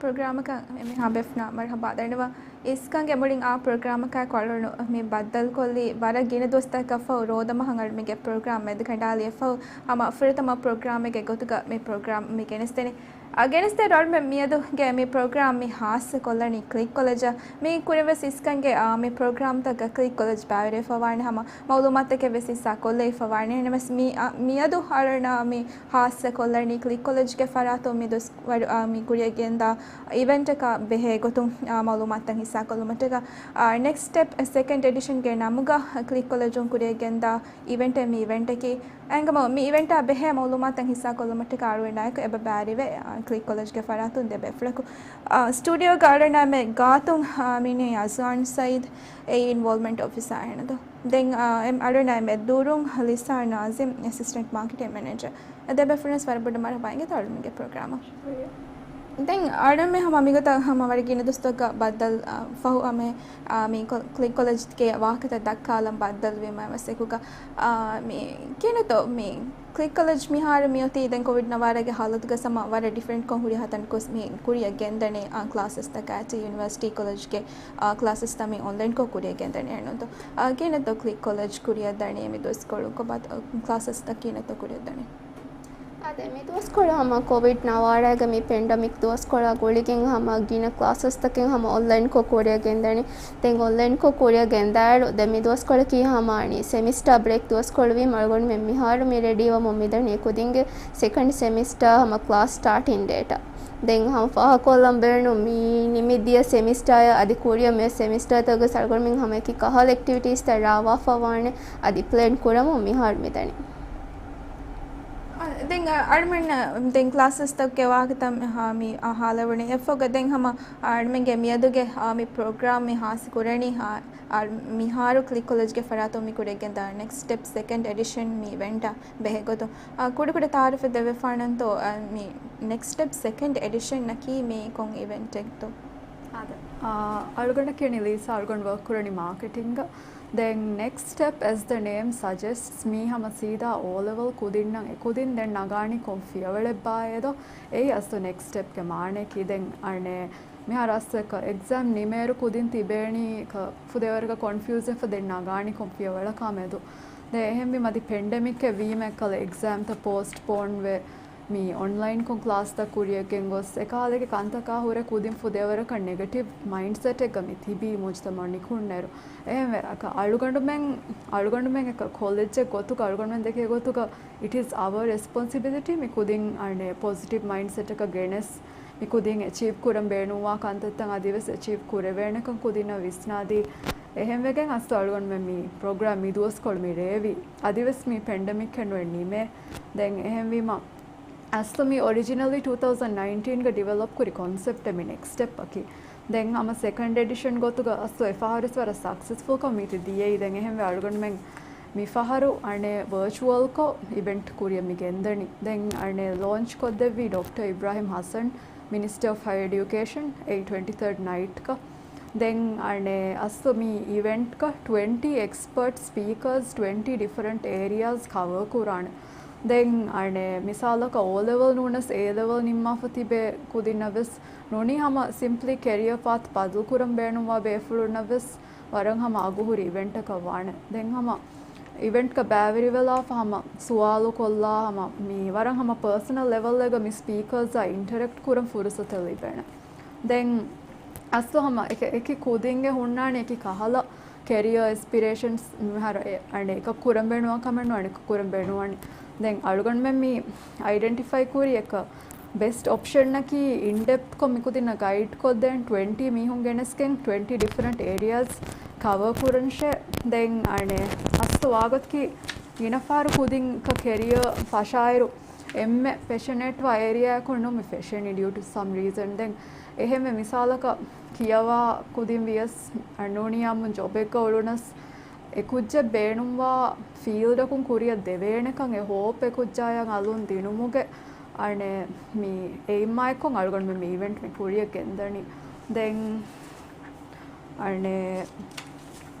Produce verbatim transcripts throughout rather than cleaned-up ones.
ޕްރޮގްރާމަކަށް އެންމެހާ ބޭފުޅުންނަށް މަރުޙަބާ ދަންނަވަން. އިސްކަންގެ މުޅިން އާ ޕްރޮގްރާމަކާއެކު އަޅުގަނޑު މި ބައްދަލުކޮށްލީ ވަރަށް ގިނަ ދުވަސްތަކަށްފަހު ރޯދަމަހަށް އަޅުގަނޑުމެންގެ ޕްރޮގްރާމް މެދުކަނޑާލިއެއްފަހު ހަމަ ފުރަތަމަ ޕްރޮގްރާމެއްގެ ގޮތުގަ މި ޕްރޮގްރާމް މި ގެނެސްދެނީ. އާ، ގެނެސްދޭ އަޅުގަނޑުމެން މިއަދުގެ މި ޕްރޮގްރާމް މި ހާއްސަ ކޮށްލަނީ ކްލިކް ކޮލެޖަށް. މި ކުރިންވެސް އިސްކަންގެ، އާ، މި ޕްރޮގްރާމްތަކަށް ކްލިކް ކޮލެޖް ބައިވެރިވެފަވާނެ ހަމަ މައުލޫމާތަކެއް ވެސް ހިއްސާ ކޮށްލެވިފަވާނެ. ނަމަވެސް މި، އާ، މިއަދު އަޅުގަނޑު މި ހާއްސަ ކޮށްލަނީ ކްލިކް ކޮލެޖްގެ ފަރާތުން މި ދުވަސް ވަރު، އާ، މި ކުރިއަށް ގެންދާ އިވެންޓަކާ ބެހޭ ގޮތުން، އާ، މައުލޫމާތުތައް ހިއްސާ ކޮށްލުމަށްޓަކާ، އާ، ނެކްސްޓް ސްޓެޕް ސެކަންޑް އެޑިޝަންގެ ނަމުގަ ކްލިކް ކޮލެޖުން ކުރިއަށް ގެންދާ އިވެންޓެއް މި އިވެންޓަކީ. އެނގަމު މި އިވެންޓާ ބެހޭ މައުލޫމާތުތައް ހިއްސާ ކޮށްލުމަށްޓަކާ އަޅުގަނޑާއެކު އެބަ ބައިވެރިވޭ، އާ، ކްލިކް ކޮލެޖްގެ ފަރާތުން ދެ ބޭފުޅަކު. އާ، ސްޓޫޑިއޯގަ އަޅުގަނޑާމެ ގާތުން، އާ، މިނޭ އަޒްވާން ސައީދް، އެއީ އިންވޯލްވްމަންޓް އޮފިސާ ހެނަދޯ. ދެން، އާ، އެމް، އަޅުގަނޑާމެ ދުރުން ލިސާ ނާޒިމް، އެސިސްޓެންޓް މާކެޓިން މެނޭޖަރ. ދެ ބޭފުޅުންވެސް ވަރަށް ބޮޑަށް މަރުޙަބާ އިނގޭތޯ އަޅުގަނޑުމެންގެ ޕްރޮގްރާމަށް. ޝުކުރިއްޔާ. ދެން އަޅުގަނޑުމެން ހަމަ މިގޮތަށް ހަމަ ވަރަށް ގިނަ ދުވަސްތަކަށް ބައްދަލު، އާ، ފަހު ހަމަ، އާ، މި ކޮ-، ކްލިކް ކޮލެޖްގެ ވާހަކަތައް ދައްކާލަން ބައްދަލުވީމަ މަސައްކަތްކޮށް، އާ، މި ކިހިނެއްތޯ މި ކްލިކް ކޮލެޖް މިހާރު މިއޮތީ ދެން ކޮވިޑް ނަވާރަގެ ހާލަތުގަ ހަމަ ވަރަށް ޑިފަރެންޓްކޮށް ހުރި ހަތަން ކޯސް މި ކުރިއަށް ގެންދަނީ، އާ، ކްލާސަސްތަކާ އެއްޗެއް ޔުނިވަރސިޓީ ކޮލެޖްގެ، އާ، ކްލާސަސްތައް މި އޮންލައިންކޮށް ކުރިއަށް ގެންދަނީ އެންނުތޯ. އާ، ކިހިނެއްތޯ ކްލިކް ކޮލެޖް ކުރިއަށް ދަނީ މި ދުވަސްކޮޅު ކޮބާ، އާ، ކްލާސަސްތައް ކިހިނެއްތޯ ކުރިއަށް ދަނީ؟ އާދެ، މި ދުވަސްކޮޅު ހަމަ ކޮވިޑް ނަވާރަގެ މި ޕެންޑަމިކް ދުވަސްކޮޅާ ގުޅިގެން ހަމަ ގިނަ ކްލާސަސްތަކެއް ހަމަ އޮންލައިންކޮށް ކުރިއަށް ގެންދަނީ. ދެން އޮންލައިންކޮށް ކުރިއަށް ގެންދާއިރު، ދެން މި ދުވަސްކޮޅަކީ ހަމަ އަނި ސެމިސްޓާ ބްރޭކް ދުވަސްކޮޅު ވީމަ އަޅުގަނޑުމެން މިހާރު މި ރެޑީވަމުން މިދަނީ ކުދިންގެ ސެކަންޑް ސެމިސްޓާ ހަމަ ކްލާސް ސްޓާޓިން ޑޭޓަށް. ދެން ހަމަ ފާހަގަކޮށްލަން ބޭނުން މި ނިމިދިޔަ ސެމިސްޓާއަށް އަދި ކުރިއަށް މި ސެމިސްޓާތަކުގެ އަޅުގަނޑުމެން ހަމަ އެކި ކަހަލަ އެކްޓިވިޓީސްތައް ރާވާފަވާނެ އަދި ޕްލޭން ކުރަމުން މިހާރު މިދަނީ. އާ، ދެން، އަ، އަޅުމެންނަށް ދެން ކްލާސަސްތަކުގެ ވާހަކަތައް ހާ، މި، އާ، ހާލަވުނީ. އެއަށްފަހުގަ ދެން ހަމަ، އަ، އަޅުމެންގެ މިއަދުގެ، އާ، މި ޕްރޮގްރާމް މި ހާސް ކުރަނީ، އާ، އަ، މިހާރު ކްލިކް ކޮލެޖްގެ ފަރާތުން މި ކުރިއަށް ގެންދާ ނެކްސްޓް ސްޓެޕް ސެކަންޑް އެޑިޝަން މި އިވެންޓާ ބެހޭ ގޮތުން، އާ، ކުޑަކުޑަ ތައާރަފެއް ދެއްވިފާނަންތޯ، އާ، މި ނެކްސްޓް ސްޓެޕް ސެކަންޑް އެޑިޝަންއަކީ މި ކޮން އިވެންޓެއްތޯ؟ އާދެ. އާ، އަޅުގަނޑަކީ ލީސާ، އަޅުގަނޑު ވަރކް ކުރަނީ މާކެޓިންގ. ދެން ނެކްސްޓް ސްޓެޕް އެސް ދަ ނޭމް ސަޖެސްޓްސް މީ ހަމަ ސީދާ އޯ ލެވެލް ކުދިންނަށް އެކުދިން ދެން ނަގާނީ ކޮން ފިޔަވަޅެއްބާއޭދޯ. އެއީ އަސްލު ނެކްސްޓް ސްޓެޕްގެ މާނަޔަކީ. ދެން އަނެއް މިހާރު އަސްލު އެކަ އެގްޒާމް ނިމޭއިރު ކުދިން ތިބޭނީ އެކަ ފުދޭވަރަކަށް ކޮންފިއުޒްވެފަ ދެން ނަގާނީ ކޮން ފިޔަވަޅަކާމެދު. ދެން އެހެންވީމަ އަދި ޕެންޑެމިކެއް ވީމަ އެކަލަ އެގްޒާމްތައް ޕޯސްޓްޕޯންވެ މި އޮންލައިންކޮށް ކްލާސްތައް ކުރިއަށް ގެންގޮސް، އެކަހަލައިގެ ކަންތަކާ ހުރެ ކުދިން ފުދޭވަރަކަށް ނެގެޓިވް މައިންޑްސެޓެއްގަ މި ތިބީ މުޖްތަމަޢު ނިކުންނައިރު. އެހެންވެ، އަކަ އަޅުގަނޑުމެން، އަޅުގަނޑުމެން އެކަ ކޮލެޖެއް ގޮތުގަ އަޅުގަނޑުމެން ދެކޭ ގޮތުގަ، it is our responsibility މި ކުދިން އަނެއް ޕޮޒިޓިވް މައިންޑްސެޓަކަށް ގެނެސް، މި ކުދިން އެޗީވް ކުރަން ބޭނުންވާ ކަންތައްތައް އަދިވެސް އެޗީވް ކުރެވޭނެކަން ކުދިންނަށް ވިސްނާދީ. އެހެންވެގެން އަސްލު އަޅުގަނޑުމެން މި ޕްރޮގްރާމް މި ދުވަސްކޮޅު މި ރޭވީ. އަދިވެސް މި ޕެންޑެމިކް ނުވެ ނިމޭ. ދެން އެހެންވީމަ، އަސްލު މި އޮރިޖިނަލީ ޓޫ ތައުޒަންޑް ނައިންޓީންގަ ޑިވެލޮޕް ކުރި ކޮންސެޕްޓެއް މި ނެކްސްޓް ސްޓެޕްއަކީ. ދެން ހަމަ ސެކަންޑް އެޑިޝަން ގޮތުގަ އަސްލު އެފަހަރުވެސް ވަރަށް ސަކްސެސްފުލްކަން މި ތި ދިޔައީ. ދެން އެހެންވެ އަޅުގަނޑުމެން މި ފަހަރު އަނެއް ވަރޗުއަލްކޮށް އިވެންޓް ކުރިއަށް މި ގެންދަނީ. ދެން އަނެއް ލޯންޗް ކޮށްދެއްވީ ޑޮކްޓަރ އިބްރާހިމް ހަސަން، މިނިސްޓަރ އޮފް ހަޔަރ އެޑިއުކޭޝަން އެއީ ޓްވެންޓީ ތާރީޚް ނައިޓްގަ. ދެން އަނެއް އަސްލު މި އިވެންޓްގަ ޓްވެންޓީ އެކްސްޕަރޓް ސްޕީކަރސް ޓްވެންޓީ ޑިފަރެންޓް އޭރިއާސް ކަވަރ ކުރާނެ. ދެން އަނެއް މިސާލަކަށް އޯ ލެވެލް ނޫނަސް އޭ ލެވެލް ނިންމާފަ ތިބޭ ކުދިންނަށް ވެސް ނޫނީ ހަމަ ސިމްޕްލީ ކެރިއަ ޕާތް ބަދަލު ކުރަން ބޭނުންވާ ބޭފުޅުންނަށް ވެސް ވަރަށް ހަމަ އަގުހުރި އިވެންޓަކަށް ވާނެ. ދެން ހަމަ އިވެންޓްގަ ބައިވެރިވެލާފަ ހަމަ ސުވާލު ކޮށްލާ ހަމަ މި ވަރަށް ހަމަ ޕާސަނަލް ލެވެލްއެއްގަ މި ސްޕީކަރސްއާ އިންޓަރެކްޓް ކުރަން ފުރުސަތެއް ލިބޭނެ. ދެން އަސްލު ހަމަ އެކި، އެކި ކުދިންގެ ހުންނާނެ އެކި ކަހަލަ ކެރިއަ އެސްޕިރޭޝަންސް މިހާރު އެ، އަނެއް އެކަކު ކުރަން ބޭނުންވާ ކަމެއް ނޫން އަނެކަކު ކުރަން ބޭނުންވާނެ. ދެން އަޅުގަނޑުމެން މި އައިޑެންޓިފައި ކުރި އެކަ ބެސްޓް އޮޕްޝަންއަކީ އިންޑެޕްތްކޮށް މިކުދިންނަށް ގައިޑްކޮށްދޭން ޓްވެންޓީ މީހުން ގެނެސްގެން ޓްވެންޓީ ޑިފަރެންޓް އޭރިއާސް ކަވަރ ކުރަންށޭ. ދެން އަނެއް އަސްލު ވާގޮތަކީ ގިނަ ފަހަރު ކުދިން ކެރިއަ ފަށާއިރު އެންމެ ފެޝަނޭޓްވާ އޭރިއާއަކުން ނޫން މި ފެށެނީ ޑިއު ޓު ސަމް ރީޒަން. ދެން އެހެންވެ މިސާލަކަށް ކިޔަވާ ކުދިން ވިޔަސް ނޫނީ އާއްމުން ޖޮބެއްގަ އުޅުނަސް އެކުއްޖެއް ބޭނުންވާ ފީލްޑަކުން ކުރިއަށް ދެވޭނެކަން އެ ހޯޕް އެކުއްޖާޔަށް އަލުން ދިނުމުގެ އަނެއް މި އެއިމްއާއެއްކޮށް އަޅުގަނޑުމެން މި އިވެންޓް މި ކުރިއަށް ގެންދަނީ. ދެން އަނެއް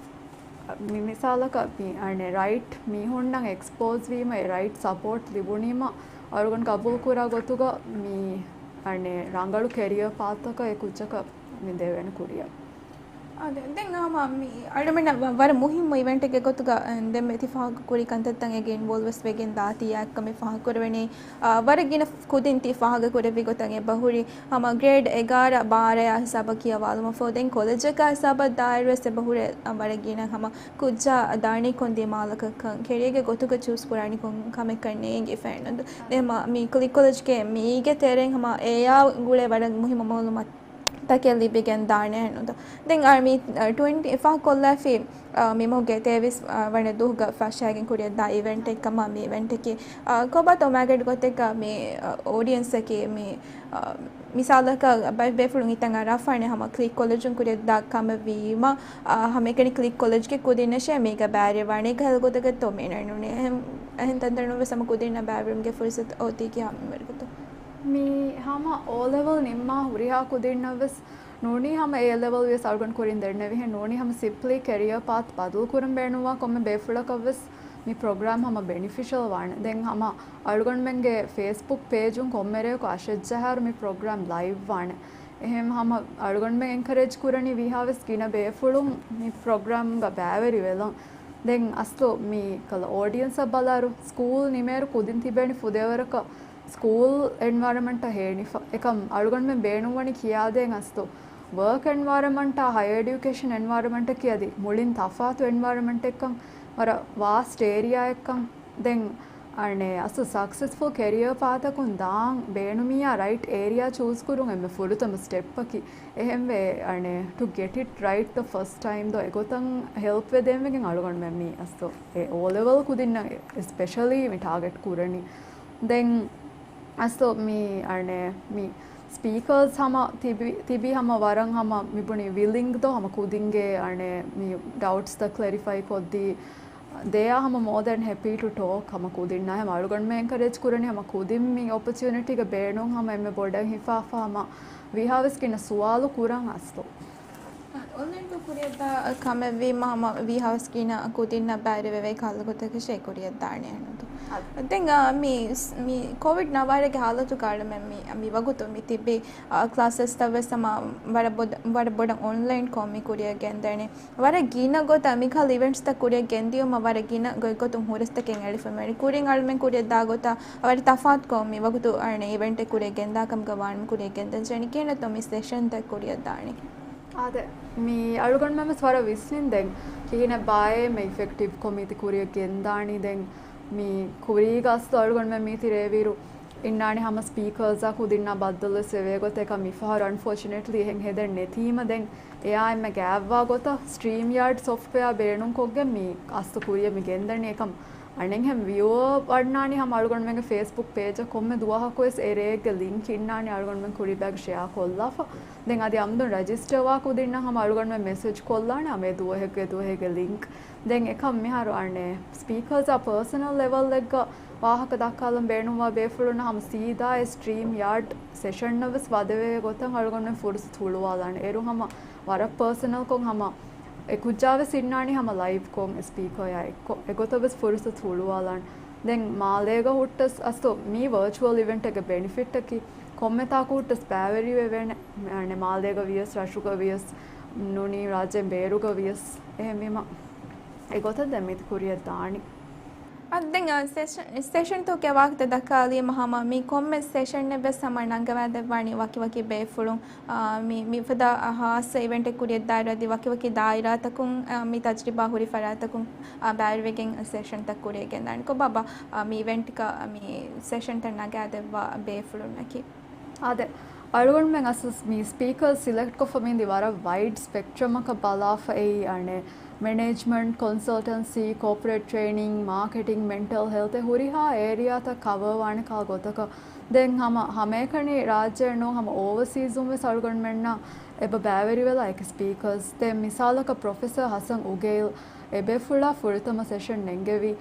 މި މިސާލަކަށް މި އަނެއް ރައިޓް މީހުންނަށް އެކްސްޕޯޒް ވީމަ އެ ރައިޓް ސަޕޯޓް ލިބުނީމަ އަޅުގަނޑު ގަބޫލު ކުރާ ގޮތުގަ މި އަނެއް ރަނގަޅު ކެރިއަރ ޕާތަކަށް އެ ކުއްޖަކަށް މި ދެވޭނެ ކުރިއަށް. އާދެ، ދެން ހަމަ މި އަޅުމެންނަށް ވަ-، ވަރަށް މުހިއްމު އިވެންޓެއްގެ ގޮތުގަ، އަ، ދެން މި ތި ފާހަގަކުރި ކަންތައްތައް އޭގެ އިންވޯލްވްވެސް ވެގެން ދާތީ އެކަމެއް ފާހަގަކުރެވެނީ. އަ، ވަރަށް ގިނަ ކުދިން ތި ފާހަގަކުރެއްވި ގޮތަށް އެބަހުރި ހަމަ ގްރޭޑް އެގާރަ ބާރަޔާ ހިސާބަށް ކިޔަވާލުމަށްފަހު ދެން ކޮލެޖަކާ ހިސާބަށް ދާއިރުވެސް އެބަހުރޭ، އަ، ވަރަށް ގިނަ ހަމަ ކުއްޖާ ދާނީ ކޮން ދިމާލަކަށްކަން، ކެރިއަރގެ ގޮތުގަ ޗޫސް ކުރާނީ ކޮން ކަމެއްކަން ނޭނގިފައެއްނު. ދެން މި ކުލި ކޮލެޖްގެ މީގެ ތެރެއިން ހަމަ އެޔާ ގުޅޭ ވަރަށް މުހިއްމު މައުލޫމާތު ތަކެއް ލިބިގެން ދާނެ ނުދޯ. ދެން އަ، މި، އަ، ޓްވެންޓީ ފަހު ކޮށްލާފި، އަ، މި މަހުގެ ތޭވީސް، އަ، ވަނަ ދުވަހުގަ ފަށާގެން ކުރިއަށްދާ އިވެންޓެއް ކަމަށް މި އިވެންޓަކީ، އަ، ކޮބާތޯ މާގެޓް ގޮތެއްގަ މި، އަ، އޯޑިއަންސަކީ މި، އަ، މިސާލަކަށް ބައެއް ބޭފުޅުން ހިތަށް އަރާފާނެ ހަމަ ކްލި ކޮލެޖުން ކުރިއަށްދާ ކަމެއް ވީމަ، އަ، ހަމައެކަނި ކްލި ކޮލެޖްގެ ކުދިންނަށޭ މީގަ ބައިވެރިވާނެ ކަހަލަ ގޮތަކަށްތޯ މި ނުނީ. އެހެން، އެހެން ތަންތަނުން ވެސް ހަމަ ކުދިންނަށް ބައިވެރިވުމުގެ ފުރުސަތު އޮތީކީ ހަމަ މިވަރުގަތު. މި ހަމަ އޯ ލެވެލް ނިންމާ ހުރިހާ ކުދިންނަށް ވެސް ނޫނީ ހަމަ އޭ ލެވެލް ވިޔަސް އަޅުގަނޑު ކުރިން ދެންނެވިހެން ނޫނީ ހަމަ ސިމްޕްލީ ކެރިއަރ ޕާތް ބަދަލު ކުރަން ބޭނުންވާ ކޮންމެ ބޭފުޅަކަށް ވެސް މި ޕްރޮގްރާމް ހަމަ ބެނިފިޝަލް ވާނެ. ދެން ހަމަ އަޅުގަނޑުމެންގެ ފޭސްބުކް ޕޭޖުން ކޮންމެ ރެޔަކު އަށެއް ޖަހާއިރު މި ޕްރޮގްރާމް ލައިވް ވާނެ. އެހެން ހަމަ އަޅުގަނޑުމެން އެންކަރޭޖް ކުރަނީ ވީހާވެސް ގިނަ ބޭފުޅުން މި ޕްރޮގްރާމްގަ ބައިވެރިވެލަން. ދެން އަސްލު މި ކަލަ އޯޑިއަންސަށް ބަލާއިރު ސްކޫލް ނިމޭއިރު ކުދިން ތިބޭނީ ފުދޭވަރަކަށް ސްކޫލް އެންވަޔަރަމަންޓަށް ހޭނިފަ. އެކަމް އަޅުގަނޑުމެން ބޭނުންވަނީ ކިޔާދޭން އަސްލު ވަރކް އެންވަޔަރަމަންޓާ ހަޔަރ އެޑިއުކޭޝަން އެންވަޔަރަމަންޓަކީ އަދި މުޅިން ތަފާތު އެންވަޔަރަމަންޓެއްކަން، ވަރަށް ވާސްޓް އޭރިއާއެއްކަން. ދެން އަނެއް އަސްލު ސަކްސެސްފުލް ކެރިއަރ ޕާތަކުން ދާން ބޭނުމިއްޔާ ރައިޓް އޭރިއާ ޗޫސް ކުރުން އެންމެ ފުރަތަމަ ސްޓެޕްއަކީ. އެހެންވެ، އަނެއް ޓު ގެޓް އިޓް ރައިޓް ދަ ފަސްޓް ޓައިމް ދޯ އެގޮތަށް ހެލްޕް ވެ ދޭންވެގެން އަޅުގަނޑުމެން މި އަސްލު އެ އޯ ލެވެލް ކުދިންނަށް އެސްޕެޝަލީ މި ޓާގެޓް ކުރަނީ. ދެން އަސްލު މި އަނެއް މި ސްޕީކަރސް ހަމަ ތިބި، ތިބި ހަމަ ވަރަށް ހަމަ މި ބުނި ވިލިންގް ދޯ ހަމަ ކުދިންގެ އަނެއް މި ޑައުޓްސްތައް ކްލެރިފައި ކޮށްދީ. They are ހަމަ more than happy to talk. ހަމަ ކުދިންނާ ހަމަ އަޅުގަނޑުމެން އެންކަރޭޖް ކުރަނީ ހަމަ ކުދިން މި އޮޕޮޗުނިޓީގެ ބޭނުން ހަމަ އެންމެ ބޮޑަށް ހިފާފަ ހަމަ ވީހާވެސް ގިނަ ސުވާލު ކުރަން އަސްލު. އޮންލައިން ކުރިއަށްދާ ކަމެއްވީމަ ހަމަ ވީހާވެސް ގިނަ ކުދިންނަށް ބައިވެރިވެވޭ ކަހަލަ ގޮތަކަށޭ ކުރިއަށްދާނެ ނުދޯ. އަ، ދެން، އާ، މި، މި ކޮވިޑް ނަވާރަގެ ހާލަތުގަ އަޅުމެން މި، މި ވަގުތު މި ތިބި، އާ، ކްލާސަސްތައް ވެސް ހަމަ ވަރަށް ބޮޑަށް، ވަރަށް ބޮޑަށް އޮންލައިން ކޮށް މި ކުރިއަށް ގެންދަނީ. ވަރަށް ގިނަ ގޮތަށް މިކަހަލަ އިވެންޓްސްތައް ކުރިއަށް ގެންދިޔުމަށް ވަރަށް ގިނަ ގޮތްގޮތުން ހުރަސްތަކެއް އެޅިފަ މިވަނީ. ކުރިން އަޅުމެން ކުރިއަށްދާ ގޮތަށް ވަރަށް ތަފާތުކޮށް މި ވަގުތު އަނެއް އިވެންޓެއް ކުރިއަށް ގެންދާ ކަމުގަ ވާނަމަ ކުރިއަށް ގެންދަން ޖެހެނީ ކިހިނެއްތޯ މި ސެޝަންތައް ކުރިއަށް ދާނީ. އާދެ، މި އަޅުގަނޑުމެން ވެސް ވަރަށް ވިސްނިން ދެން ކިހިނެއް ބާއޭ މި އިފެކްޓިވްކޮށް މީތި ކުރިއަށް ގެންދާނީ. ދެން މި ކުރީގަ އަސްލު އަޅުގަނޑުމެން މީތި ރޭވިއިރު އިންނާނެ ހަމަ ސްޕީކަރސްއާ ކުދިންނާ ބައްދަލުވެސް ވެވޭ ގޮތަކަށް މިފަހަރު އަންފޯޗުނޭޓްލީ އެހެން ހެދެން ނެތީމަ ދެން އެއާ އެންމެ ގާތްވާ ގޮތަށް ސްޓްރީމްޔާޑް ސޮފްޓްވެއާ ބޭނުންކޮށްގެން މި އަސްލު ކުރިއަށް މި ގެންދަނީ. އެކަމް އަނެއްހެން ވިއުއަރ ވަންނާނީ ހަމަ އަޅުގަނޑުމެންގެ ފޭސްބުކް ޕޭޖަށް ކޮންމެ ދުވަހަކުވެސް އެ ރޭގެ ލިންކް އިންނާނީ އަޅުގަނޑުމެން ކުރީބައިގަ ޝެއާ ކޮށްލާފަ. ދެން އަދި އަމްދުން ރަޖިސްޓަރވާ ކުދިންނަށް ހަމަ އަޅުގަނޑުމެން މެސެޖް ކޮށްލާނެ ހަމަ އެ ދުވަހެއްގެ ދުވަހެއްގެ ލިންކް. ދެން އެކަމް މިހާރު އަނެއް ސްޕީކަރސްއާ ޕާސަނަލް ލެވަލްއެއްގަ ވާހަކަ ދައްކާލަން ބޭނުންވާ ބޭފުޅުންނަށް ހަމަ ސީދާ އެ ސްޓްރީމްޔާޑް ސެޝަންއަށް ވެސް ވަދެވޭ ގޮތަށް އަޅުގަނޑުމެން ފުރުސަތު ހުޅުވާލާނެ. އޭރު ހަމަ ވަރަށް ޕާސަނަލްކޮށް ހަމަ އެ ކުއްޖާވެސް އިންނާނީ ހަމަ ލައިވްކޮށް އެ ސްޕީކަރޔާ އެއްކޮށް. އެގޮތަށް ވެސް ފުރުސަތު ހުޅުވާލާނެ. ދެން މާލޭގަ ހުއްޓަސް އަސްލު މީ ވަރޗުއަލް އިވެންޓެއްގެ ބެނިފިޓްއަކީ ކޮންމެ ތާކު ހުއްޓަސް ބައިވެރިވެވޭނެ. މި މާލޭގަ ވިޔަސް ރަށުގަ ވިޔަސް ނޫނީ ރާއްޖޭން ބޭރުގަ ވިޔަސް. އެހެންވީމަ އެގޮތަށް ދެން މީތި ކުރިއަށް ދާނީ. އަ، ދެން، އަ، ސެޝަން، ސެޝަންތަކުގެ ވާހަކަތައް ދައްކާލީމަ ހަމަ މި ކޮންމެ ސެޝަންއެއް ވެސް ހަމަ ނަންގަވާ ދެއްވާނީ ވަކިވަކި ބޭފުޅުން، އާ، މި، މިފަދަ ހާއްސަ އިވެންޓެއް ކުރިއަށްދާއިރު އަދި ވަކިވަކި ދާއިރާތަކުން، އާ، މި ތަޖްރިބާ ހުރި ފަރާތަކުން، އާ، ބައިވެރިވެގެން ސެޝަންތައް ކުރިއަށް ގެންދާނެ. ކޮބާބާ، އާ، މި އިވެންޓްގަ މި ސެޝަންތައް ނަގާ ދެއްވާ ބޭފުޅުންނަކީ؟ އާދެ، އަޅުގަނޑުމެން އަސްލު މި ސްޕީކަރ ސިލެކްޓް ކޮށްފަ މިއިންދީ ވަރަށް ވައިޑް ސްޕެކްޓްރަމަކަށް ބަލާފަ އެއީ އަނެއް މެނޭޖްމަންޓް، ކޮންސަލްޓަންސީ، ކޯޕަރޭޓް ޓްރެއިނިން، މާކެޓިން، މެންޓަލް ހެލްތް އެ ހުރިހާ އޭރިއާތައް ކަވަރ ވާނެ ކަހަލަ ގޮތަކަށް. ދެން ހަމަ ހަމައެކަނި ރާއްޖެއަށް ނޫން ހަމަ އޯވަސީޒުން ވެސް އަޅުގަނޑުމެންނަށް އެބަ ބައިވެރިވެލާ އެކި ސްޕީކަރސް. ދެން މިސާލަކަށް ޕްރޮފެސަރ ހަސަން އުގެއިލް އެބޭފުޅާ ފުރަތަމަ ސެޝަން ނެންގެވި.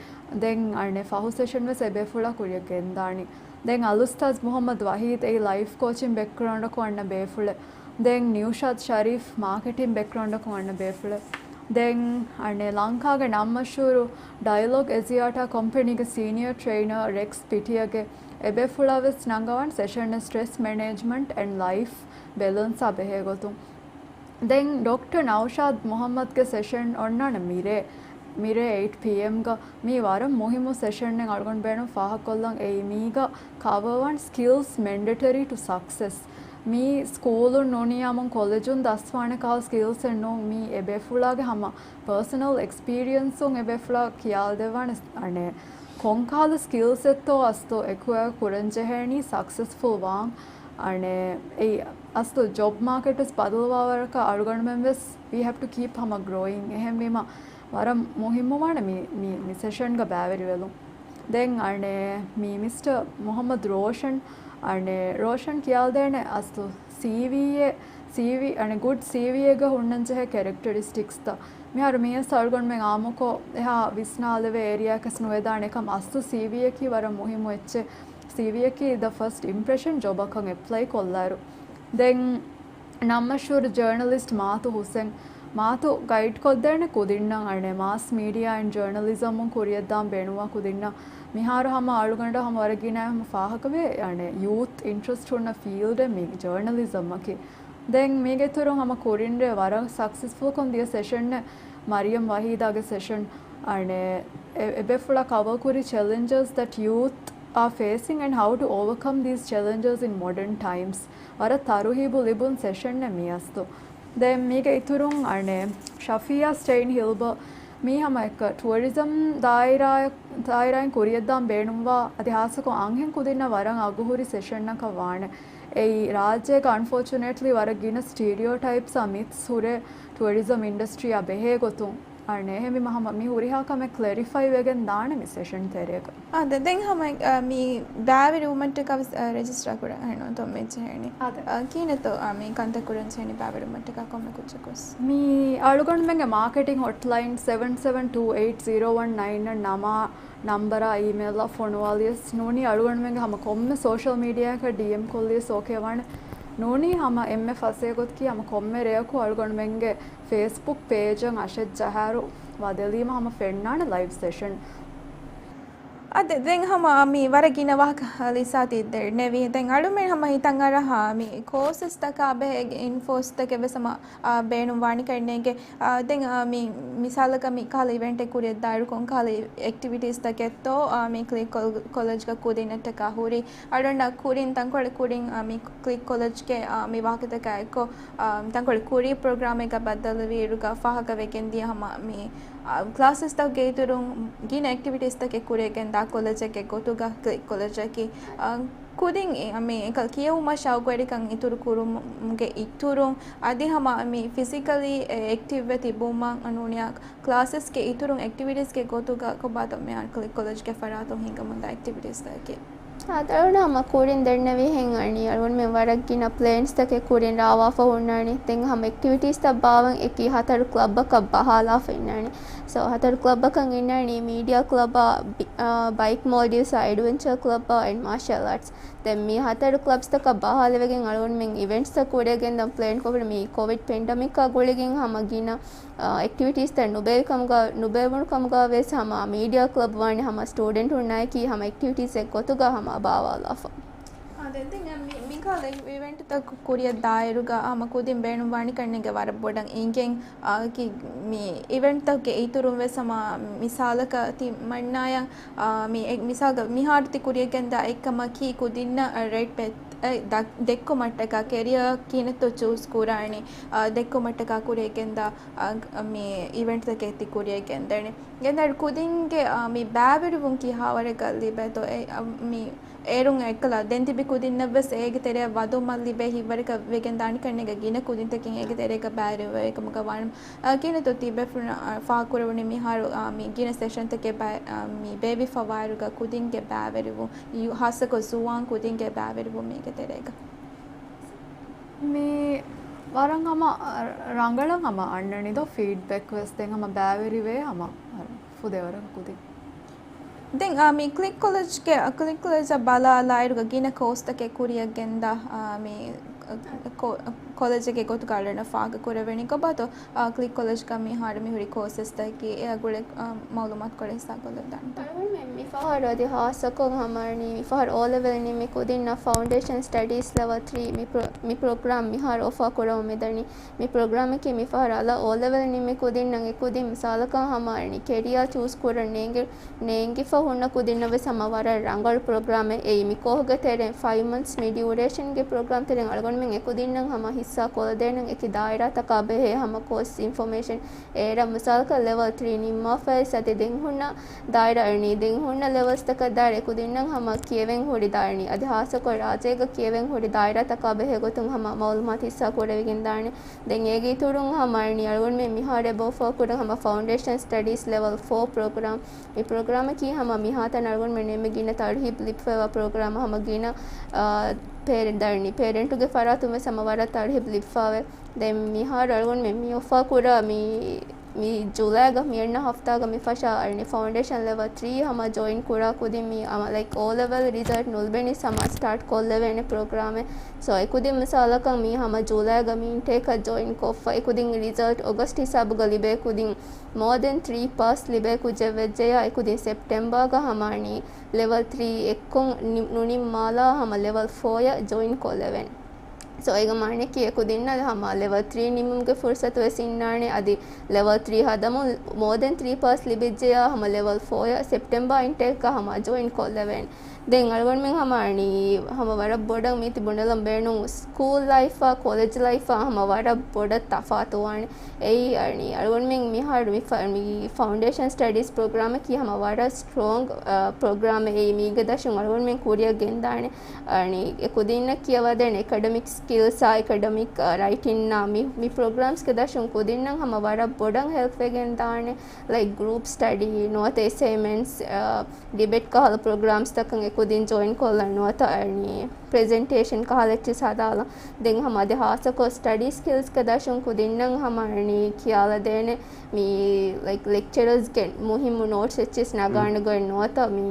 ދެން އަނެއް ފަހު ސެޝަން ވެސް އެބޭފުޅާ ކުރިއަށް ގެންދާނީ. ދެން އަލްއުސްތާޒް މުހައްމަދު ވަހީދް އެއީ ލައިފް ކޯޗިން ބެކްގްރައުންޑަކުން އަންނަ ބޭފުޅެއް. ދެން ނިއުޝާދް ޝަރީފް މާކެޓިން ބެކްގްރައުންޑަކުން އަންނަ ބޭފުޅެއް. ދެން އަނެއް ލަންކާގެ ނަންމަޝްހޫރު ޑައިލޮގް އެޒިއާޓާ ކޮމްޕެނީގެ ސީނިއަރ ޓްރެއިނަރ ރެކްސް ޕިޓިއަގެ އެބޭފުޅާ ވެސް ނަންގަވާން ސެޝަން ސްޓްރެސް މެނޭޖްމަންޓް އެންޑް ލައިފް ބެލެންސާ ބެހޭ ގޮތުން. ދެން ޑޮކްޓަރ ނައުޝާދް މުހައްމަދްގެ ސެޝަން އޮންނާނެ މިރޭ، މިރޭ އެއިޓް ޕީއެމްގަ. މީ ވަރަށް މުހިއްމު ސެޝަންއެއް އަޅުގަނޑު ބޭނުން ފާހަގަކޮށްލަން. އެއީ މީގަ ކަވަރވާން ސްކިލްސް މެންޑެޓަރީ ޓު ސަކްސެސް. މީ ސްކޫލުން ނޫނީ އަމުން ކޮލެޖުން ދަސްވާނެ ކަހަލަ ސްކިލްސްއެއް ނޫން. މީ އެބޭފުޅާގެ ހަމަ ޕާސަނަލް އެކްސްޕީރިއެންސުން އެބޭފުޅާ ކިޔާލަދެއްވާނެ އަނެއް ކޮންކަހަލަ ސްކިލްސްއެއްތޯ އަސްތު އެކުއެ ކުރަންޖެހޭނީ ސަކްސެސްފުލް ވާން. އަނެއް އެއީ އަސްލު ޖޮބް މާކެޓްވެސް ބަދަލުވާ ވަރަކަށް އަޅުގަނޑުމެން ވެސް we have to keep ހަމަ ގްރޯއިން. އެހެންވީމަ ވަރަށް މުހިއްމުވާނެ މި، މި، މި ސެޝަންގަ ބައިވެރިވެލުން. ދެން އަނެއް މި މިސްޓަ މުހައްމަދު ރޯޝަން، އަނެއް ރޯޝަން ކިޔާލަދޭނެ އަސްލު ސީވީއެއް، ސީވީ، އަނެއް ގުޑް ސީވީއެއްގަ ހުންނަންޖެހޭ ކެރެކްޓަރިސްޓިކްސްތައް. މިހާރު މިއަސް އަޅުގަނޑުމެން އާއްމުކޮށް އެހާ ވިސްނާލެވޭ އޭރިއާއަކަސް ނުވެދާނެ ކަމަށް. އަސްލު ސީވީއަކީ ވަރަށް މުހިއްމު އެއްޗެއް. ސީވީއަކީ ދަ ފަސްޓް އިމްޕްރެޝަން ޖޮބަކަށް އެޕްލައި ކޮށްލާއިރު. ދެން ނަންމަޝްހޫރު ޖާނަލިސްޓް މާތު ހުސެން، މާތު ގައިޑް ކޮށްދޭނެ ކުދިންނަށް އަނެއް މާސް މީޑިއާ އެންޑް ޖާނަލިޒަމުން ކުރިއަށްދާން ބޭނުންވާ ކުދިންނަށް. މިހާރު ހަމަ އަޅުގަނޑަށް ހަމަ ވަރަށް ގިނަ ހަމަ ފާހަގަވޭ އަނެއް ޔޫތް އިންޓްރެސްޓް ހުންނަ ފީލްޑެއް މި ޖާނަލިޒަމްއަކީ. ދެން މީގެ އިތުރުން ހަމަ ކުރިންރޭ ވަރަށް ސަކްސެސްފުލްކޮށް ދިޔަ ސެޝަންއެއް މަރިޔަމް ވަހީދާގެ ސެޝަން. އަނެއް އެ، އެބޭފުޅާ ކަވަރ ކުރި challenges that youth are facing and how to overcome these challenges in modern times. ވަރަށް ތަރުހީބު ލިބުން ސެޝަންއެއް މިއަސްތު. ދެން މީގެ އިތުރުން އަނެއް ޝަފިޔާ ސްޓެއިން ހިލްބަ، މީ ހަމަ އެކަ ޓުއަރިޒަމް ދާއިރާ، ދާއިރާއިން ކުރިއަށްދާން ބޭނުންވާ އަދި ހާއްސަކޮށް އަންހެން ކުދިންނަށް ވަރަށް އަގުހުރި ސެޝަންއަކަށް ވާނެ. އެއީ ރާއްޖޭގަ އަންފޯޗުނޭޓްލީ ވަރަށް ގިނަ ސްޓީރިއޯޓައިޕްސް އާ މިތްސް ހުރޭ ޓުއަރިޒަމް އިންޑަސްޓްރީއާ ބެހޭ ގޮތުން. އަނެއް އެހެންވީމަ ހަމަ މި ހުރިހާ ކަމެއް ކްލެރިފައި ވެގެން ދާނެ މި ސެޝަން ތެރޭގަ. އާ، ދެ-، ދެން ހަމަ، އާ، މި ބައިވެރިވުމަށްޓަކާ ވެސް، އާ، ރެޖިސްޓާ ކުރަން އެހެންނު ތޮ މެއްޗެހެނީ. އާ، ދެ-، އާ، ކިހިނެއްތޯ، އާ، މި ކަންތައް ކުރަން ޖެހެނީ ބައިވެރިވުމަށްޓަކާ ކޮންމެ ކުއްޖަކުވެސް؟ މި އަޅުގަނޑުމެންގެ މާކެޓިން ހޮޓްލައިން ސެވެން ސެވެން ޓޫ އެއިޓް ޒީރޯ ވަން ނައިން ނަމާ ނަންބަރާ އީމެއިލްއާ ފޮނުވާލިޔަސް ނޫނީ އަޅުގަނޑުމެންގެ ހަމަ ކޮންމެ ސޯޝަލް މީޑިއާއަކަށް ޑީއެމް ކޮށްލިޔަސް އޯކޭ ވާނެ. ނޫނީ ހަމަ އެންމެ ފަސޭހަ ގޮތަކީ ހަމަ ކޮންމެ ރެޔަކު އަޅުގަނޑުމެންގެ ފޭސްބުކް ޕޭޖަށް އަށެއް ޖަހާއިރު ވަދެލީމަ ހަމަ ފެންނާނެ ލައިވް ސެޝަން. އާ، ދެ-، ދެން ހަމަ މި ވަރަށް ގިނަ ވާހަކަ ލިސާތީ ދެންނެވި. ދެން އަޅުމެން ހަމަ ހިތަށް އަރާ މި ކޯސަސްތަކާ ބެހޭ އިންފޯސްތަކެއް ވެސް ހަމަ، އާ، ބޭނުން ވާނެ ކަންނޭނގެ. އާ، ދެން، އާ، މި މިސާލަކަށް މި ކަހަލަ އިވެންޓެއް ކުރިއަށްދާއިރު ކޮން ކަހަލަ އެކްޓިވިޓީސްތަކެއްތޯ، އާ، މި ކްލިކް ކޮލް-، ކޮލެޖްގަ ކުދިންނަށްޓަކާ ހުރި. އަޅުގަނޑަށް ކުރިން ތަންކޮޅެއް ކުރިން، އާ، މި ކްލިކް ކޮލެޖްގެ، އާ، މި ވާހަކަތަކާ އެއްކޮށް، އާ، ތަންކޮޅެއް ކުރީ ޕްރޮގްރާމެއްގަ ބައްދަލުވިއިރުގަ ފާހަގަވެގެން ދިޔަ ހަމަ މި، އާ، ކްލާސަސްތަކުގެ އިތުރުން ގިނަ އެކްޓިވިޓީސްތަކެއް ކުރިއަށްގެންދާ ކޮލެޖެއްގެ ގޮތުގަ ކްލިކް ކޮލެޖަކީ، އާ، ކުދިން އެ-، މި އެކަ ކިޔެވުމަށް ޝައުގުވެރިކަން އިތުރު ކުރުމުގެ އިތުރުން، އަދި ހަމަ މި ފިޒިކަލީ އެ-، އެކްޓިވްވެ ތިބުމަށް ނޫނިއާ ކްލާސަސްގެ އިތުރުން އެކްޓިވިޓީސްގެ ގޮތުގަ ކޮބާތޯ މިހާރު ކްލިކް ކޮލެޖްގެ ފަރާތުން ހިނގަމުންދާ އެކްޓިވިޓީސްތަކަކީ. އާދެ، އަޅުގަނޑު ހަމަ ކުރިން ދެންނެވިހެން އަންނަނީ އަޅުގަނޑުމެން ވަރަށް ގިނަ ޕްލޭންސްތަކެއް ކުރިން ރާވާފަ ހުންނާނީ. ދެން ހަމަ އެކްޓިވިޓީސްތައް ބާވަން އެކި ހަތަރު ކްލަބަކަށް ބަހާލާފަ އިންނާނީ. ސޯ، ހަތަރު ކްލަބަކަށް އިންނާނީ މީޑިއާ ކްލަބާ، ބި-، އާ، ބައިކް މޯލްޑިވްސް އާ، އެޑްވެންޗަރ ކްލަބާ އެންޑް މާޝަލް އާޓްސް. ދެން މި ހަތަރު ކްލަބްސްތަކަށް ބަހާލެވިގެން އަޅުގަނޑުމެން އިވެންޓްސްތައް ކުރިއަށް ގެންދަން ޕްލޭން ކޮށްފިން. މި ކޮވިޑް ޕެންޑަމިކާ ގުޅިގެން ހަމަ ގިނަ، އާ، އެކްޓިވިޓީސްތައް ނުބޭއްވި ކަމުގަ، ނުބޭއްވުނު ކަމުގަ ވެސް ހަމަ މީޑިއާ ކްލަބް ވާނެ ހަމަ ސްޓޫޑެންޓުންނާއެކީ ހަމަ އެކްޓިވިޓީސް އެއްގޮތުގަ ހަމަ ބާވާލާފަ. އާ، ދެން، ދެން މި-، މިކަހަލަ އިވެންޓްތައް ކުރިއަށް ދާއިރުގަ ހަމަ ކުދިން ބޭނުންވާނެ ކަންނޭނގެ ވަރަށް ބޮޑަށް އިނގެން، އާ، ކި-، މި އިވެންޓްތަކުގެ އިތުރުން ވެސް ހަމަ މިސާލަކަށް ތި މަންނާޔަށް، އާ، މި އެ-، މިސާލަކަށް މިހާރު ތި ކުރިއަށް ގެންދާ އެއްކަމަކީ ކުދިންނަށް ރެޑް ޕެތް އެ، ދަ-، ދެއްކުމަށްޓަކާ ކެރިއަރ ކިހިނެއްތޯ ޗޫސް ކުރާނީ، އާ، ދެއްކުމަށްޓަކާ ކުރިއަށް ގެންދާ، އާ، މި އިވެންޓްތަކެއް ތި ކުރިއަށް ގެންދަނީ. ގެންދަނީ ކުދިންގެ، އާ، މި ބައިވެރިވުން ކިހާވަރަކަށް ލިބޭތޯ، އެ، އަ، މި އޭރުން އެއްކަލަ ދެން ތިބި ކުދިންނަށްވެސް އޭގެ ތެރެއަށް ވަދުމަށް ލިބޭ ހިތްވަރަކަށް ވެގެން ދާނެ ކަންނޭނގެ ގިނަ ކުދިންތަކެއް އޭގެ ތެރޭގަ ބައިވެރިވެ ކަމުގަ ވާނަމަ، އާ، ކިހިނެއްތޯ ތި ބޭފުޅުން، އާ، ފާހަގަކުރެވުނީ މިހާރު، އާ، މި ގިނަ ސެޝަންތަކެއް ބައި-، އާ، މި ބޭއްވިފަ ވާއިރުގަ ކުދިންގެ ބައިވެރިވުން، ޔޫ-، ހާއްސަކޮށް ޒުވާން ކުދިންގެ ބައިވެރިވުން މީގެ ތެރޭގަ. މި ވަރަށް ހަމަ ރަނގަޅަށް ހަމަ އަންނަނީ ދޯ ފީޑްބެކް ވެސް ދެން ހަމަ ބައިވެރިވޭ ހަމަ ފުދޭވަރަކަށް ކުދިން. ދެން، އާ، މި ކްލިކް ކޮލެޖްގެ، ކްލިކް ކޮލެޖަށް ބަލާލާއިރުގަ ގިނަ ކޯސްތަކެއް ކުރިއަށް ގެންދާ، އާ، މި ކޮ-، ކޮލެޖެއްގެ ގޮތުގަ އަޅަން ފާހަގަ ކުރެވެނީ ކޮބާތޯ؟ އާ، ކްލިކް ކޮލެޖްގަ މިހާރު މި ހުރި ކޯސެސްތަކަކީ އެއާ ގުޅޭ، އާ، މައުލޫމާތު ކޮޅެއް ހިއްސާ ކޮށްލަދާނެތޯ؟ އަޅުގަނޑުމެން މިފަހަރު އަދި ހާއްސަކޮށް ހަމަ އަންނަނީ މިފަހަރު އޯ ލެވެލް ނިންމި ކުދިންނަށް ފައުންޑޭޝަން ސްޓަޑީސް ލެވެލް ތްރީ މި ޕްރޮ-، މި ޕްރޮގްރާމް މިހާރު އޮފާ ކުރަމުން މިދަނީ. މި ޕްރޮގްރާމަކީ މިފަހަރު އަލަށް އޯ ލެވެލް ނިންމި ކުދިންނަށް އެކުދިން މިސާލަކަށް ހަމަ އަންނަނީ ކެރިއާ ޗޫސް ކުރަން ނޭނގި ނޭނގިފަ ހުންނަ ކުދިންނަށް ވެސް ހަމަ ވަރަށް ރަނގަޅު ޕްރޮގްރާމެއް. އެއީ މި ކޯހުގެ ތެރެއިން ފައިވް މަންތްސް މި ޑިއުރޭޝަންގެ ޕްރޮގްރާމް ތެރެއިން އަޅުގަނޑުމެން އެކުދިންނަށް ހަމަ ހިއްސާ ކޮށްލަދޭނަން އެކި ދާއިރާތަކާ ބެހޭ ހަމަ ކޯސް އިންފޮމޭޝަން. އޭރަށް މިސާލަކަށް ލެވެލް ތްރީ ނިންމާފައި އަދި ދެން ހުންނަ ދާއިރާ އަންނަނީ ދެން ހުންނަ ލެވެލްސްތަކަށް ދާއިރާ އެކުދިންނަށް ހަމަ ކިޔެވެން ހުރި ދާއިރާ އަދި ހާއްސަކޮށް ރާއްޖޭގަ ކިޔެވެން ހުރި ދާއިރާތަކާ ބެހޭ ގޮތުން ހަމަ މައުލޫމާތު ހިއްސާ ކުރެވިގެންދާނެ. ދެން އޭގެ އިތުރުން ހަމަ އަންނަނީ އަޅުގަނޑުމެން މިހާރު އެބަ އޮފާ ކުރަން ހަމަ ފައުންޑޭޝަން ސްޓަޑީސް ލެވެލް ފޯ ޕްރޮގްރާމް. މި ޕްރޮގްރާމަކީ ހަމަ މިހާތަނަށް އަޅުގަނޑުމެން އެންމެ ގިނަ ތަރުހީބު ލިބިފައިވާ ޕްރޮގްރާމް. ހަމަ ގިނަ، އާ، ޕޭރެންޓް ދަނީ ޕޭރެންޓުގެ ފަރާތުން ވެސް ހަމަ ވަރަށް ތަރުހީބު ލިބިފައިވޭ. ދެން މިހާރު އަޅުގަނޑުމެން މި އޮފާ ކުރާ މި، މި ޖުލައިގަ މި އަންނަ ހަފްތާގަ މި ފަށާ އަންނަނީ ފައުންޑޭޝަން ލެވެލް ތްރީ ހަމަ ޖޮއިން ކުރާ ކުދިން މި ހަމަ ލައިކް އޯ ލެވެލް ރިޒަލްޓް ނުލިބެނީސް ހަމަ ސްޓާޓް ކޮށްލެވޭނެ ޕްރޮގްރާމެއް. ސޯ އެކުދިން މިސާލަކަށް މި ހަމަ ޖުލައިގަ މި އިންޓޭކަށް ޖޮއިން ކޮށްފަ އެކުދިން ރިޒަލްޓް އޮގަސްޓް ހިސާބުގަ ލިބޭ ކުދިން މޯ ދެން ތްރީ ޕާސް ލިބޭ ކުއްޖެއް ވެއްޖެޔާ އެކުދިން ސެޕްޓެމްބާގަ ހަމަ އަންނަނީ ލެވެލް ތްރީ އެއްކޮށް ނި-، ނުނިންމާލާ ހަމަ ލެވެލް ފޯއަށް ޖޮއިން ކޮށްލެވޭނެ. ސޯ އޭގެ މާނައަކީ އެކުދިންނަށް ހަމަ ލެވެލް ތްރީ ނިމުމުގެ ފުރުސަތު ވެސް އިންނާނެ. އަދި ލެވެލް ތްރީ ހަދަމުން މޯ ދެން ތްރީ ޕާސް ލިބިއްޖެޔާ ހަމަ ލެވެލް ފޯއަށް ސެޕްޓެމްބާ އިންޓޭކްގަ ހަމަ ޖޮއިން ކޮށްލެވޭނެ. ދެން އަޅުގަނޑުމެން ހަމަ އަންނަނީ ހަމަ ވަރަށް ބޮޑަށް މީތި ބުނެލަން ބޭނުން ސްކޫލް ލައިފާ ކޮލެޖް ލައިފާ ހަމަ ވަރަށް ބޮޑަށް ތަފާތުވާނެ. އެއީ އަންނަނީ އަޅުގަނޑުމެން މިހާރު މި ފަ-، މި ފައުންޑޭޝަން ސްޓަޑީސް ޕްރޮގްރާމަކީ ހަމަ ވަރަށް ސްޓްރޮންގް، އާ، ޕްރޮގްރާމެއް. އެއީ މީގެ ދަށުން އަޅުގަނޑުމެން ކުރިއަށް ގެންދާނެ. އަންނަނީ އެކުދިންނަށް ކިޔަވާދޭނެ އެކަޑަމިކް ސްކިލްސްއާ، އެކަޑަމިކް، އާ، ރައިޓިންއާ، މި، މި ޕްރޮގްރާމްސްގެ ދަށުން ކުދިންނަށް ހަމަ ވަރަށް ބޮޑަށް ހެލްޕްވެގެން ދާނެ. ލައިކް ގްރޫޕް ސްޓަޑީ ނުވަތަ އެސައިންމަންޓްސް، އާ، ޑިބޭޓް ކަހަލަ ޕްރޮގްރާމްސްތަކަށް އެކުދިން ޖޮއިން ކޮށްލަން ނުވަތަ އަންނަނީ ޕްރެޒެންޓޭޝަން ކަހަލަ އެއްޗެއް ހަދާލަން. ދެން ހަމަ އަދި ހާއްސަކޮށް ސްޓަޑީ ސްކިލްސްގެ ދަށުން ކުދިންނަށް ހަމަ އަންނަނީ ކިޔާލަދޭނެ މި، ލައިކް، ލެކްޗަރަރސްގެ މުހިއްމު ނޯޓްސް އެއްޗެސް ނަގާނެ ގޮތް ނުވަތަ މި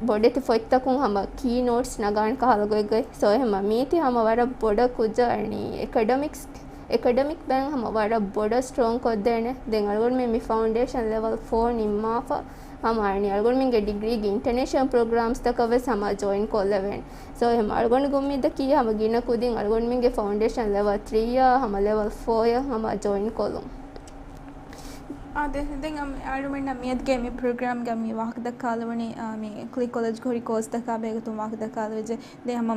ބޮޑެތި ފޮތްތަކުން ހަމަ ކީ ނޯޓްސް ނަގާނެ ކަހަލަ ގޮތްގައި. ސޯ އެހެންމަ މީތި ހަމަ ވަރަށް ބޮޑަށް ކުއްޖާ އަންނަނީ އެކަޑަމިކްސް، އެކަޑަމިކް ބައިން ހަމަ ވަރަށް ބޮޑަށް ސްޓްރޮން ކޮށްދޭނެ. ދެން އަޅުގަނޑުމެން މި ފައުންޑޭޝަން ލެވެލް ފޯ ނިންމާފަ ހަމަ އަންނަނީ އަޅުގަނޑުމެންގެ ޑިގްރީގެ އިންޓަނޭޝަނަލް ޕްރޮގްރާމްސްތަކަށް ވެސް ހަމަ ޖޮއިން ކޮށްލެވޭނެ. ސޯ އެހެން އަޅުގަނޑުގެ އުއްމީދަކީ ހަމަ ގިނަ ކުދިން އަޅުގަނޑުމެންގެ ފައުންޑޭޝަން ލެވެލް ތްރީއާ ހަމަ ލެވެލް ފޯއަށް ހަމަ ޖޮއިން ކޮށްލުން. އާ، ދެ-، ދެން އަމް-، އަޅުގަނޑުމެންނަށް މިއަދުގެ މި ޕްރޮގްރާމްގަ މި ވާހަކަ ދައްކާލެވުނީ، އާ، މި ކްލިކް ކޮލެޖްގެ ހުރި ކޯސްތަކާ ބެހޭގޮތުން ވާހަކަ ދައްކާލެވިއްޖެ. ދެން ހަމަ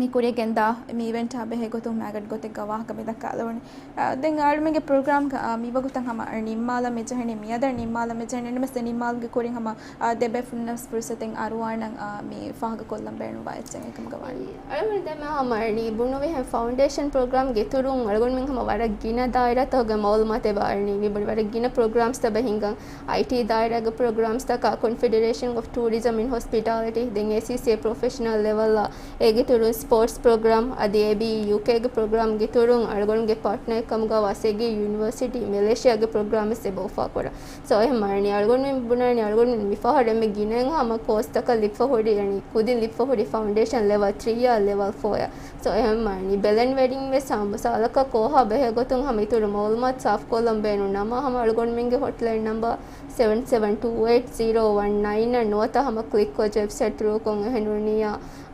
މި ކުރިއަށް ގެންދާ މި އިވެންޓާ ބެހޭ ގޮތުން މާގަނޑު ގޮތެއްގަ ވާހަކަ މި ދައްކާލެވުނީ. އާ، ދެން އަޅުމެންގެ ޕްރޮގްރާމް، އާ، މިވަގުތަށް ހަމަ ނިންމާލަން މި ޖެހެނީ މިއަދަށް ނިންމާލަން މި ޖެހެނީ. އެންމެސް ނިންމާލުމުގެ ކުރިން ހަމަ، އާ، ދެ ބޭފުޅުންނަށް ފުރުސަތެއް އަރުވާނަން، އާ، މި ފާހަގަކޮށްލަން ބޭނުންވާ އެއްޗެއް އެކަމުގަ ވާނެ. އަޅުމެން ދެމެ ހަމަ އަންނަނީ ބުނުވިހެން ފައުންޑޭޝަން ޕްރޮގްރާމްގެ އިތުރުން އަޅުގަނޑުމެން ހަމަ ވަރަށް ގިނަ ދާއިރާތަކުގެ މައުލޫމާތެއް އަންނަނީ. މި ބުނި ވަރަށް ގިނަ ޕްރޮގްރާމްސްތައް ބަހިނގަން އައިޓީ ދާއިރާގެ ޕްރޮގްރާމްސްތަކާ ކޮންފެޑެރޭޝަން އޮފް ޓޫރިޒަމް އިން ހޮސްޕިޓާލިޓީ، ދެން އޭސީސީއޭ ޕްރޮފެޝަނަލް ލެވެލްއާ، އޭގެ އިތުރުން ސްޕޯޓްސް ޕްރޮގްރާމް އަދި އޭބީއީ ޔޫކޭގެ ޕްރޮގްރާމްގެ އިތުރުން އަޅުގަނޑުގެ ޕާޓްނަރެއް ކަމުގަ ވާ އަސެގީ ޔުނިވަރސިޓީ މެލޭޝިޔާގެ ޕްރޮގްރާމް ވެސް އެބަ އޮފާކުރާ. ސޯ އެހެން އަންނަނީ އަޅުގަނޑުމެން ބުނާނީ އަޅުގަނޑުމެން މިފަހަރު އެންމެ ގިނައިން ހަމަ ކޯސްތަކަށް ލިބިފަ ހުރި، އަންނަނީ ކުދިން ލިބިފަ ހުރި ފައުންޑޭޝަން ލެވެލް ތްރީއާ ލެވެލް ފޯއާ. ސޯ އެހެން އަންނަނީ ބެލެން ވެރިން ވެސް ހަމަ މިސާލަކަށް ކޯހާ ބެހޭ ގޮތުން ހަމަ އިތުރު މައުލޫމާތު ސާފުކޮށްލަން ބޭނުން ނަމަ ހަމަ އަޅުގަނޑުމެންގެ ހޮޓްލައިން ނަމްބަރ ސެވެން ސެވެން ޓޫ އެއިޓް ޒީރޯ ވަން ނައިން ނުވަތަ ހަމަ ކްލިކް ކޮލެޖް ވެބްސައިޓް ތުރޫކޮށް އެހެން ނޫނިއްޔާ،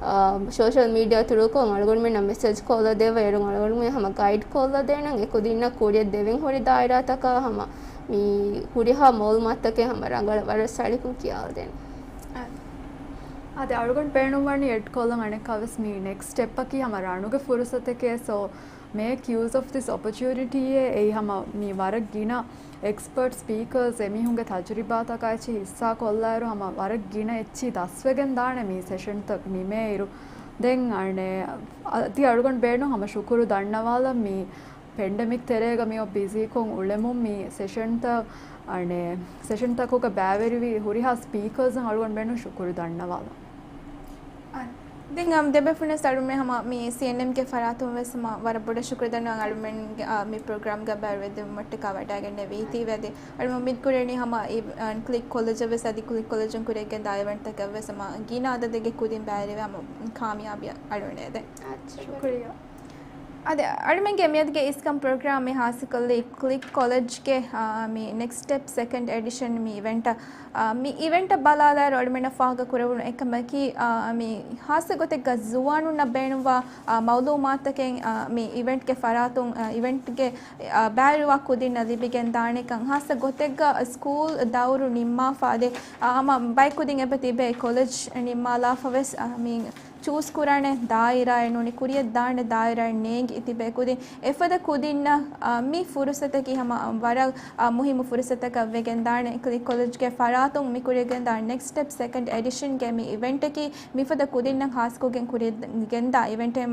އާ، ސޯޝަލް މީޑިއާ ތުރޫކޮށް އަޅުގަނޑުމެންނަށް މެސެޖް ކޮށްލަދޭ އޭރުން އަޅުގަނޑުމެން ހަމަ ގައިޑް ކޮށްލަދޭނަން އެކުދިންނަށް ކުރިއަށް ދެވެން ހުރި ދާއިރާތަކާ ހަމަ މި ހުރިހާ މައުލޫމާތުތަކެއް ހަމަ ރަނގަޅަށް ވަރަށް ސަޅިކޮށް ކިޔާލަދޭނެ. އަދި އަޅުގަނޑު ބޭނުންވަނީ އެޑް ކޮށްލަން އަނެއްކާވެސް މި ނެކްސްޓް ސްޓެޕްއަކީ ހަމަ ރަނުގެ ފުރުސަތެކޭ. ސޯ މޭކް ޔޫސް އޮފް ދިސް އޮޕޮޗުނިޓީއޭ. އެއީ ހަމަ މި ވަރަށް ގިނަ އެކްސްޕަރޓް ސްޕީކަރސް އެމީހުންގެ ތަޖުރިބާތަކާ އެއްޗެއް ހިއްސާ ކޮށްލާއިރު ހަމަ ވަރަށް ގިނަ އެއްޗިހި ދަސްވެގެން ދާނެ މި ސެޝަންތައް ނިމޭއިރު. ދެން އަނެއް އަދި އަޅުގަނޑު ބޭނުން ހަމަ ޝުކުރު ދަންނަވާލަން މި ޕެންޑެމިކް ތެރޭގަ މިއޮށް ބިޒީކޮށް އުޅެމުން މި ސެޝަންތައް އަނެއް ސެޝަންތަކުގަ ބައިވެރިވި ހުރިހާ ސްޕީކަރސްއަށް އަޅުގަނޑު ބޭނުން ޝުކުރު ދަންނަވާލަން. އަ-، ދެން ދެބޭފުޅުން ވެސް އަޅުމެން ހަމަ މި ސީއެންއެމްގެ ފަރާތުން ވެސް ހަމަ ވަރަށް ބޮޑަށް ޝުކުރު ދަންނަވަން އަޅުމެން މި ޕްރޮގްރާމްގަ ބައިވެރިވުމަށްޓަކާ ވަޑައިގެންނެވީތީ ވެދި. އަޅުމެން އުއްމީދު ކުރަނީ ހަމަ ކްލިކް ކޮލެޖަށް ވެސް އަދި ކްލިކް ކޮލެޖުން ކުރިޔަށްގެންދާ އިވެންޓްތަކަށް ވެސް ހަމަ ގިނަ އަދަދެއްގެ ކުދިން ބައިވެރިވެ ހަމަ ކާމިޔާބީ އަޅުގަނޑު ދޭ. އަދި އަޅުމެންގެ މިއަދުގެ އިސްކަން ޕްރޮގްރާމް މި ހާއްސަކޮށްލީ ކްލިކް ކޮލެޖްގެ މި ނެކްސްޓެޕް ސެކަންޑް އެޑިޝަން މި އިވެންޓަށް. މި އިވެންޓަށް ބަލާލާއިރު އަޅުމެންނަށް ފާހަގަ ކުރެވުނު އެކަމަކީ، މި ހާއްސަ ގޮތެއްގަ ޒުވާނުންނަށް ބޭނުންވާ މައުލޫމާތަކެއް މި އިވެންޓްގެ ފަރާތުން އިވެންޓްގެ ބައިވެރިވާ ކުދިންނަށް ލިބިގެން ދާނެކަން، ހާއްސަ ގޮތެއްގަ ސްކޫލް ދައުރު ނިންމާފަ އަދި ހަމަ ބައެއް ކުދިން އެބަ ތިބޭ ކޮލެޖް ނިންމާލާފަ ވެސް މި ޗޫސް ކުރާނެ ދާއިރާއެއް ނޫނީ، ކުރިޔަށް ދާނެ ދާއިރާއެއް ނޭނގި ތިބޭ ކުދިން އެފަދަ ކުދިންނަށް މި ފުރުސަތަކީ ހަމަ ވަރަށް މުހިއްމު ފުރުސަތަކަށް ވެގެން ދާނެ. ކްލިކް ކޮލެޖްގެ ފަރާތުން މި ކުރިޔަށްގެންދާ ނެކްސްޓެޕް ސެކަންޑް އެޑިޝަންގެ މި އިވެންޓަކީ މިފަދަ ކުދިންނަށް ހާއްސަކޮށްގެން ކުރިޔަށްގެންދާ އިވެންޓެއް.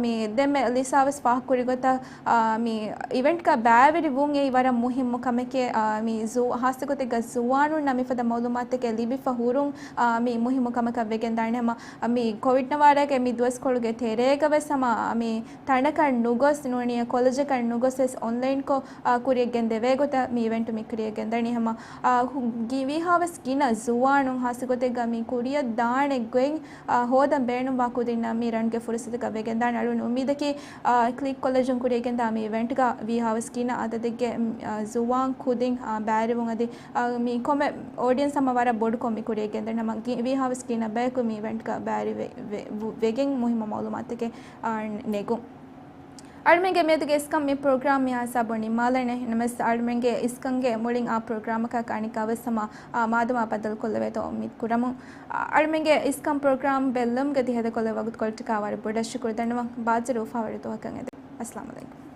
މި ދެންމެ ލިސާ ވެސް ފާހަގަކުރި ގޮތަށް މި އިވެންޓްގަ ބައިވެރިވުން އެއީ ވަރަށް މުހިއްމު ކަމެކޭ. މި ޒު-، ހާއްސަގޮތެއްގަ ޒުވާނުންނަށް މިފަދަ މައުލޫމާތުތަކެއް ލިބިފަ ހުރުން މި މުހިއްމު ކަމަކަށް ވެގެންދާނެ. ހަމަ މި ކޮވިޑް ނަވާރަގެ މި ދުވަސްކޮޅުގެ ތެރޭގަ ވެސް ހަމަ މި ތަނަކަށް ނުގޮސް ނޫނީ ކޮލެޖަކަށް ނުގޮސް ވެސް އޮންލައިންކޮށް ކުރިޔަށްގެން ދެވޭ ގޮތަށް މި އިވެންޓް މި ކުރިޔަށްގެންދަނީ. ހަމަ ވީހާވެސް ގިނަ ޒުވާނުން ހާއްސަގޮތެއްގަ މި ކުރިޔަށް ދާނެ ގޮތް ހޯދަން ބޭނުންވާ ކުދިންނަށް މި ރަންގެ ފުރުސަތަކަށް ވެގެންދާނެ. އަޅުގަނޑު އުއްމީދަކީ ކްލިކް ކޮލެޖުން ކުރިޔަށްގެންދާ މި އިވެންޓްގަ ވީހާވެސް ގިނަ އަދަދެއްގެ ޒުވާން ކުދިން ބައިވެރިވުން އަދި މި ކޮންމެ އޯޑިއެންސް ހަމަ ވަރަށް ބޮޑުކޮށް މި ކުރިޔަށްގެންދަނީ. ހަމަ ވީހާވެސް ގިނަ ބަޔަކު މި އިވެންޓްގަ ބައިވެރިވެ ވެ-، ވެ-، ވެގެން މުހިއްމު މައުލޫމާތުތަކެއް ނެގުން. އަޅުމެންގެ މިއަދުގެ އިސްކަން މި ޕްރޮގްރާމް މި ހިސާބުން ނިންމާލަން. ނަމަވެސް އަޅުމެންގެ އިސްކަންގެ މުޅިން އާ ޕްރޮގްރާމަކަށް އަނެއްކާވެސް ހަމަ މާދަމާ ބައްދަލުކޮށްލެވޭތޯ އުއްމީދު ކުރަމުން. އަޅުމެންގެ އިސްކަން ޕްރޮގްރާމް ބެއްލުމުގެ ތި ހޭދަކޮށްލި ވަގުތުކޮޅަށްޓަކާ ވަރަށް ބޮޑަށް ޝުކުރު ދަންނަވަން. ބާޒަރު އުފާވަރު ދުވަހަކަށް އެދެން. އައްސަލާމު ޢަލައިކުމް.